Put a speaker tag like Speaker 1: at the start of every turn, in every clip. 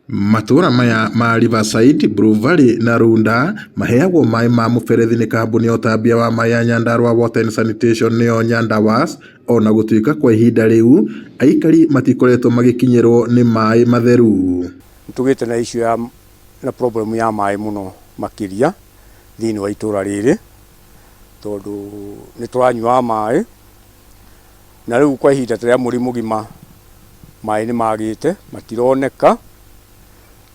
Speaker 1: Matũũra maya ma Riverside, Blue Valley na Runda maheagwo maĩ ma mũberethi nĩ kambuni ya ũtambia wa maĩ ya Nyandarua Water and Sanitation nĩyo Nyandawas ona gũtuĩka kwa ihinda rĩu aikari matikoretwo magĩkinyĩrwo nĩ maĩ matheru.
Speaker 2: Nĩ tũgĩte na issue ya na problem ya maĩ mũno makĩria thĩinĩ wa itũra rĩrĩ tondũ nĩ tũranyuaga maĩ na rĩu kwa ihinda ta rĩa mweri mũgima maĩ nĩ magĩte matironeka,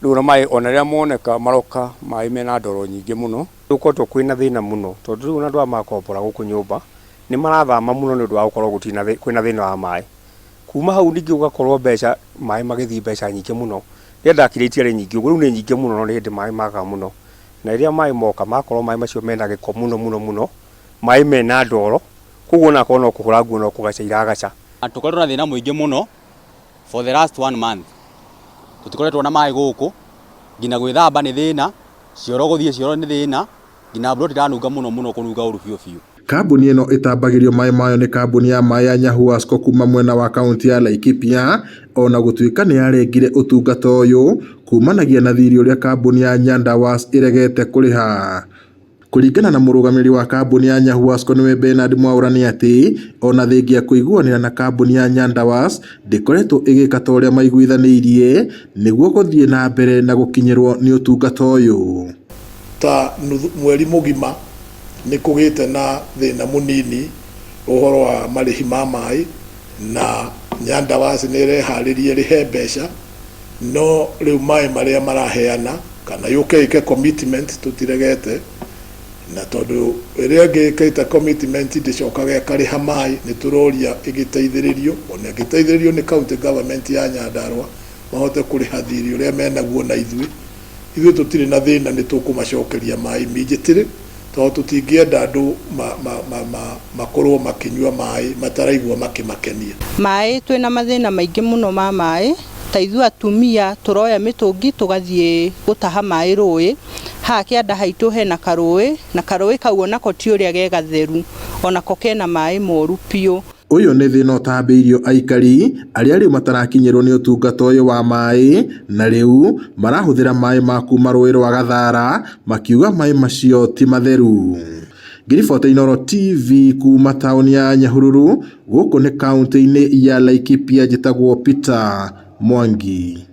Speaker 2: rĩu ona maĩ ona rĩrĩa moneka maroka maĩ mena ndoro nyingĩ mũno.
Speaker 3: Gũkoretwo kwĩna thĩna mũno tondũ rĩu ona andũ aya makombora gũkũ nyũmba nĩ marathama mũno nĩ ũndũ wa gũkorwo gũtirĩ na kwĩna thĩna wa maĩ. Kuma hau ningĩ gũgakorwo mbeca maĩ magĩthiĩ mbeca nyingĩ mũno. Rĩrĩa ndakire itiarĩ nyingĩ ũguo rĩu nĩ nyingĩ mũno no nĩ hĩndĩ maĩ magaga mũno. Na rĩrĩa maĩ moka magakorwo maĩ macio mena gĩko mũno mũno mũno, maĩ mena ndoro, koguo onakorwo no kũhũra nguo no kũgaca iragaca.
Speaker 4: Tũkoretwo na thĩna mũingĩ mũno for the last one month. Tũtikoretwo na maĩ gũkũ, nginya gwĩthamba nĩ thĩna, cioro gũthiĩ cioro nĩ thĩna, nginya mburoti iranunga mũno mũno kũnunga ũru biũ biũ.
Speaker 1: Kambuni ĩno ĩtambagĩrio maĩ mayo nĩ kambuni ya maĩ ya Nyahuasco kuma mwena wa kaunti ya Laikipia ona gũtuĩka nĩ yarengire ũtungata ũyũ kumanagia na thirĩ ũrĩa kambuni ya Nyandawas ĩregete kũrĩha. Kũringana na mũrũgamĩrĩri wa kambuni ya Nyahuasco nĩwe Bernard Mwaura nĩ atĩ ona thengia kũiguanĩra na kambuni ya Nyandawas ndĩkoretwo ĩgĩka ta ũrĩa maiguithanĩirie nĩguo gũthiĩ na mbere na gũkinyĩrwo nĩ ũtungata ũyũ.
Speaker 5: Ta nuthu mweri mũgima nĩ kũgĩte na thĩna mũnini ũhoro wa marĩhi ma maĩ na Nyandawas nĩ ĩreharĩria ĩrĩhe mbeca no rĩu maĩ marĩa maraheana kana yũke ĩke commitment tũtiregete na tondũ ĩrĩa ĩngĩ ĩkĩte commitment ndĩcokaga ĩkarĩha maĩ nĩ tũroria ĩgĩteithĩrĩrio ona ĩngĩteithĩrĩrio nĩ county government ya Nyandarua mahote kũrĩha thirĩ ũrĩa menaguo na ithuĩ. Ithuĩ tũtirĩ na thĩna nĩ tũkũmacokeria maĩ immediately tondũ tũtingĩenda andũ makorwo makĩnyua maĩ mataraigua makĩmakenia.
Speaker 6: Maĩ twĩna mathĩna maingĩ mũno ma maĩ, ta ithuĩ atumia tũroya mĩtũngi tũgathiĩ gũtaha maĩ rũĩ, haha kĩanda haitũ hena karũĩ, na karũĩ kau onako ti ũrĩa ge gatheru, onako kena maĩ moru biũ.
Speaker 1: Ũyũ nĩ thĩna ũtambĩirio aikari arĩa rĩu matarakinyĩrwo nĩ ũtungata ũyũ wa maĩ na rĩu marahũthĩra maĩ ma kuma rũĩ rwa Gathara makiuga maĩ macio ti matheru. Ngĩribota Inooro TV kuma taũni ya Nyahururu gũkũ nĩ kauntĩ-inĩ ya Laikipia njĩtagwo Peter Mwangi.